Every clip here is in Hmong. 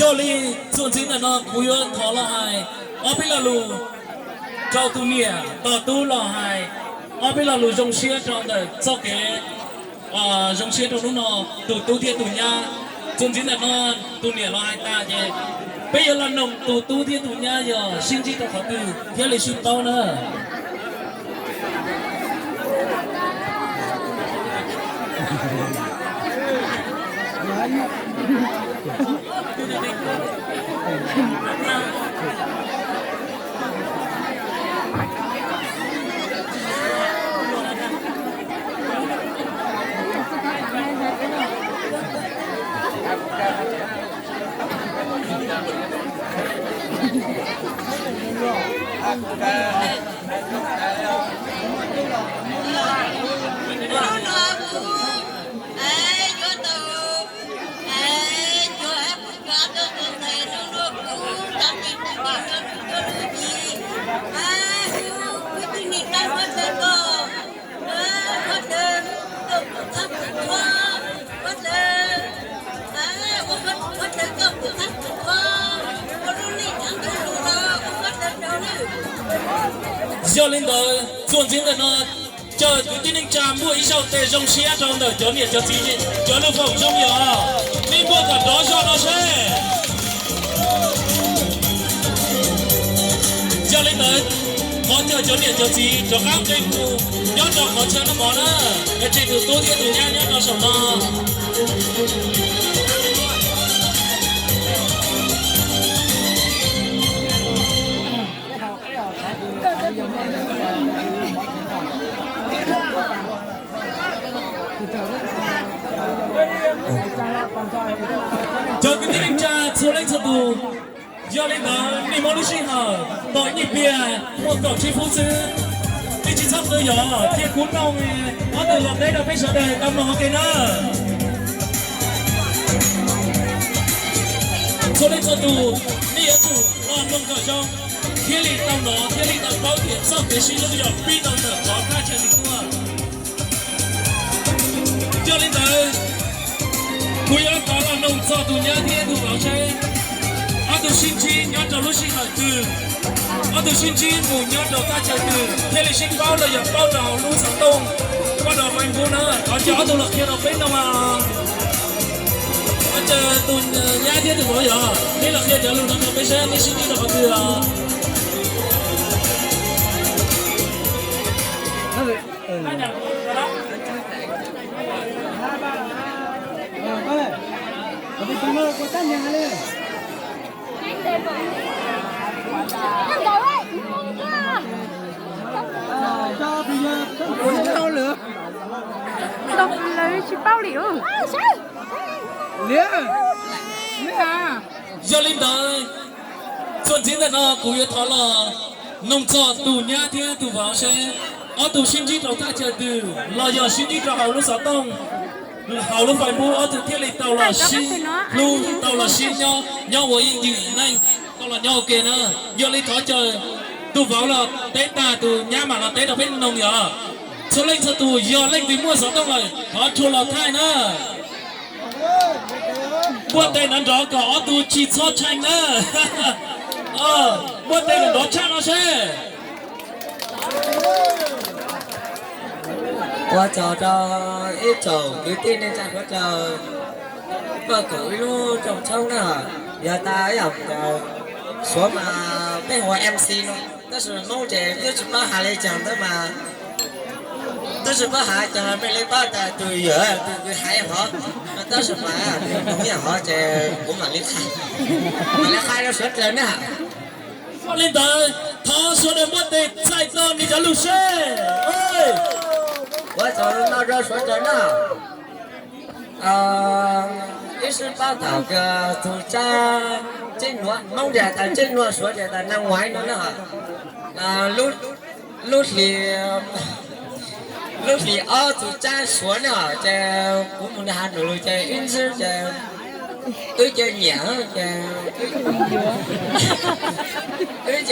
Yog li txuas ntxiv ntawm no kuv yuav thov los hais ob peb lo lus rau tus niam tos tub los hais ob peb lo lus zoo siab rau ntawm txoj kev zoo siab rau hnub no tus tub thiab tus nyab. Txuas ntxiv ntawm no tus niam los hais tas ces peb yuav los noog tus tub thiab tus nyab yog sib ntsib rau qhov twg thiaj li sib paub na. Yog li ntawd txuas ntxiv ntawm no caw kwv tij neej tsa muaj ib zaug tes zoo siab rau ntawm cov niam cov txiv, cov lus foom zoo yog nej muaj kom rov zog no seb. Yog li ntawd thov caw cov niam cov txiv rov qab nqe hu nyob rau qhov chaw noj mov na, es tseg tus tub thiab tus nyab nyob rau saum no. Cov kwv tij neej tsa txhua leej txhua tus, yog li ntawd nej muab lub sij hawm tom nyiaj pliag muaj kaum tsib fub xwb, nej tsis txhob qw yom, cia kuv noog ob tug los teb rau peb sawv daws tau mloog ua ke na. Txhua leej txhua tus, nej yuav tsum los mloog kom zoo thiaj li tau hnov thiaj li tau paub tias txoj kev sib hlub yog pib tau ntawm qhov thaj chaw twg tuaj. Yog li ntawd, kuv yuav thov los noog txog tus nyab thiab tus vauv seb ob tug sib ntsib nyob rau lub sij hawm twg, ob tug sib ntsib mus nyob rau thaj chaw twg thiaj li sib paub los yog paub rau hauv lub xov tooj, paub rau Facebook na. Thov caw ob tug los qhia rau peb noog os. Thov caw tus nyab thiab tus vauv yog nej los qhia cov lus no rau peb seb nej sib ntsib rau qhov twg os. Tsis paub li. Yog li ntawd, txuas ntxiv ntawm no kuv yuav thov los noog txog tus nyab thiab tus vauv seb ob tug sib ntsib rau thaj chaw twg los yog sib ntsib rau hauv lub xov tooj, hauv lub Facebook ob tug thiaj li tau los sib hlub, tau los sib nyob, nyob ua ib yim neej, tau los nyob ua ke na. Yog li thov caw tus vauv los teb tag tus nyab mam los teb rau peb noog yog. Txhua leej txhua tus yog leej twg muaj xov tooj lawm thov rhuav los thaij na. Npuaj tes nrov nrov kom ob tug tsis txhob tshee na. Npuaj tes nrov nrov tshaj no seb. Ua tsaug rau ib tsoom kwv tij neej tsa suav dawg koj koom ib lub rooj tshoob na. Yog tas ib yam suav mas peb hu ua M C no, tab sis Hmoob ces twb tsis paub hais li cas ntawd mas, twb tsis paub hais cas mej li paub tas tus yuam tus kwv hais hov, tab sis mas nws hais hov ces kuv mam li qhia, mam li qhia rau suav dawg na. Yog li ntawd thov suav dawg npuaj tes txhais tau nws cov lus seb. Ua tsaug no rau suav dawg na. Ib sib paub thaum tus tsab Tseb Nuam, Hmoob tias tas Tseb Nuam, suav tias tas Nag Muav no na. Lub hli, lub hlis ob tus tsab suav na ces kuv mus nrog Has Nus lug ces ib ntxwg ces wb cia nyiam ces,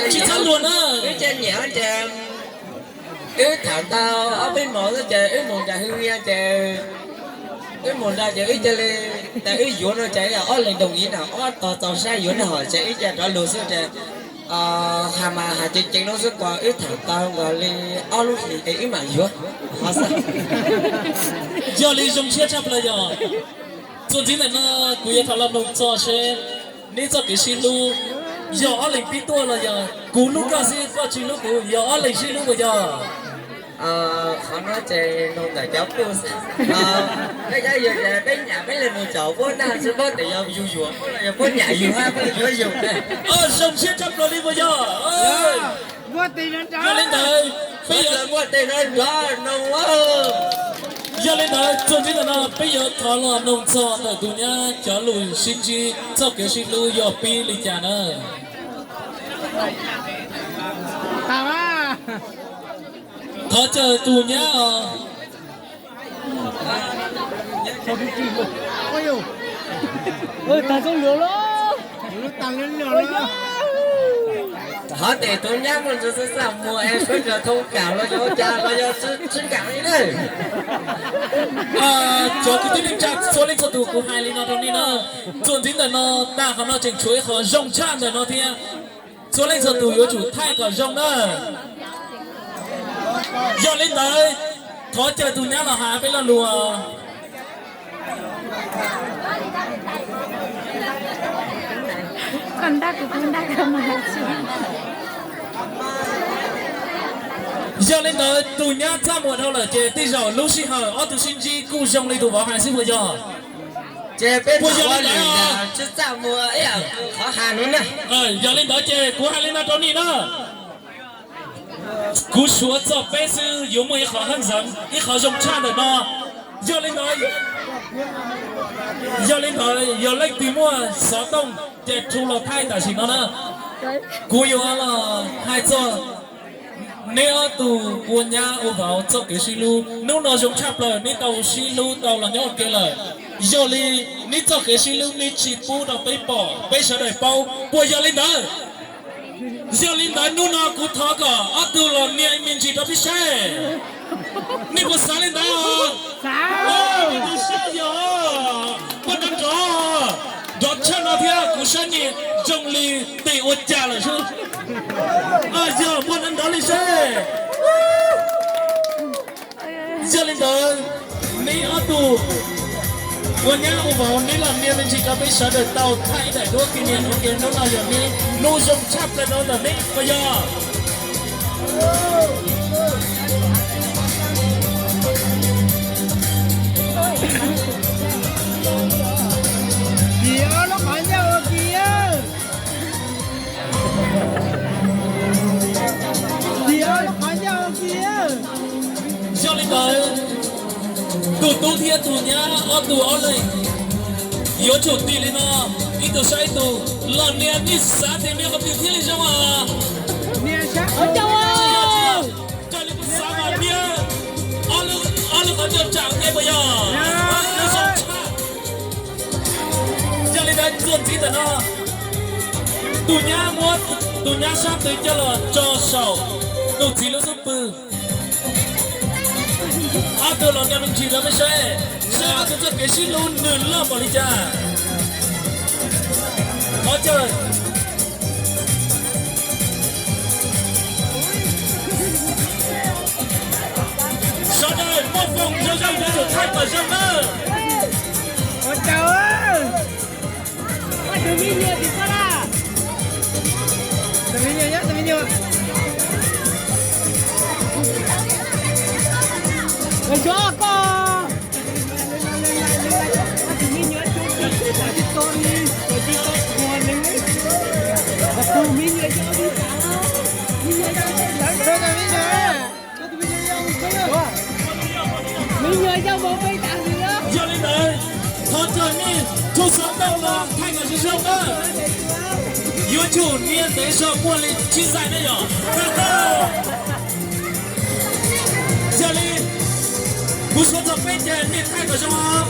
Tsis txhob luag na. Wb cov nyiam ces wb tham tau ob peb hmos xwb ces wb mus nram hwj vias ces wb mus nram ces wb cia li, tas wb yuav no ces ob leeg doog ib na, ob tog txaus sab yuav na hos ces wb cia rov lug xwb ces has mas has ceev ceev no xwb, kuas wb tham tau nkaus li ob lub hlis es wb mam yuav. Yog li zoo siab tshaj plaws yog txuas ntxiv ntawm no kuv yuav thov los mloog txog seb neb txoj kev sib hlub yog ob leeg pib tuaj los yog kuv hlub koj xwb koj tsis hlub kuv, yog ob leeg sib hlub puas yog? Qhov no ces nug ntawm cov puj xwb. Peb cov yug ces peb nyam peb li mus caum puab tag tsis paub tias yog yug yuam puab los yog puab nyam yug hab puab yuav yug. Zoo siab tshaj plaws li puas yog? Yog li ntawd peb yuav muaj tej no nrov noog. Yog li ntawd txuas ntxiv ntawm no peb yuav thov los noog txog ntawm tus nyab cov lus sib ntsib txoj kev sib hlub yog pib li cas na. Thov caw tus nyab os. Hov tes tus nyab muaj ntsis xav muag es suav dlawg thoob kam los yog ua cas los yog tsis kam li na. Cov kwv tij neej tsa txhua leej txhua tus, kuv hais li no rau nej na, txuas ntxiv ntawm no tag qhov no tseem tshuav ib qho zoo tshaj ntawm no thiab. Txhua leej txhua tus yuav tsum thaij kom zoo na. Yog li ntawd thov caw tus nyab los hais peb lo lus. Yog li ntawd tus nyab txaj muag dhau lawm ces tej zaum lub sij hawm ob tug sib ntsib kuj zoo li tus vauv hais xwb puas yog? Ces peb puas yog li ntawd? Tsis txaj muag ib yam qhov hais no na. Yog li ntawd ces kuv hais li no rau nej na. Kuv suav txog peb xwb yuav muaj ib qho hab ntxawv ib qho zoo tshaj ntawm no. Yog li ntawd, yog li ntawd yog leej twg muaj xov tooj ces rhu los thaij tam sim no na. Kuv yuav los hais txog neb ob tug ua nyab ua vauv txoj kev sib hlub hnub no zoo tshaj plaws, neb tau sib hlub tau los nyob ua ke lawm. Yog li neb txoj kev sib hlub neb tsis pub rau peb pom peb sawv daws paub, puas yog li ntawd? Yog li ntawd hnub no kuv thov kom ob tug los nias me ntsis rau peb saib. Nej puas xav li ntawd? Tus saib yog poj nrov nrov, nrov tshaj no thiab kuv saib nej zoo li tes ua cas lawm xwb. Yog poj nrov nrov li saib. Yog li ntawd, neb ob tug ua nyab ua vauv neb los nias me ntsis rau peb sawv daws tau thaij ib daim duab kis nias ua ke, hnub no yog neb hnub zoo tshaj plaws no ntawm neb puas yog? Yog li ntawd, tus tub thiab tus nyab ob tug ob leeg yuav tsum tig li no, ib tug saib ib tug, los nias nej xav tias nias qhov twg thiaj li zoo os. Raws li kuv xav mas nias ob lub qhov ncauj tsam ua ke puas yog? Yog li ntawd txuas ntxiv ntawm no, tus nyab muab tus nyab sab tw coj los tso saum tus txiv lub xub pwg. Ob tug los nias me ntsis rau peb saib, saib ob tug txoj kev sib hlub nws loj npaum li cas. Thov caw sawv daws muaj foom zoo zoo yuav tsum thaij kom zoo nawb. Yog li ntawd, thov caw nej tug xov tooj los thaij kom zoo zoo na. Yuav tsum nias ntev zog muaj li tsib xais na yom. Yog li, kuv suav txog peb ces nej thaij kom zoo os.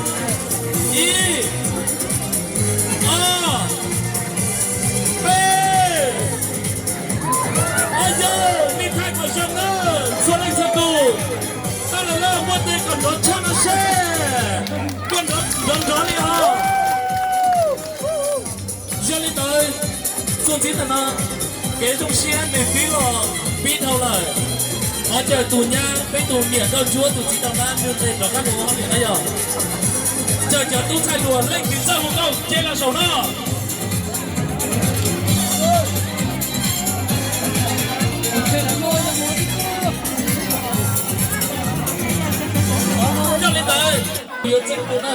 Ib, ob, peb. Nrov tshaj no seb, tuaj nrov nrov li os. Yog li ntawd, txuas ntxiv ntawm no, kev zoo siab nws pib los pib dhau lawm. Ho caw tus nyab, peb tus niam nkauj ntsuab tus txiv tau nab nws nqes rov qab mus hauj lwm na yog. Caw cov tub txhais hluas leej twg txawj hu nkauj ces los saum no. Yog li ntawd, yuav txeeb tus na.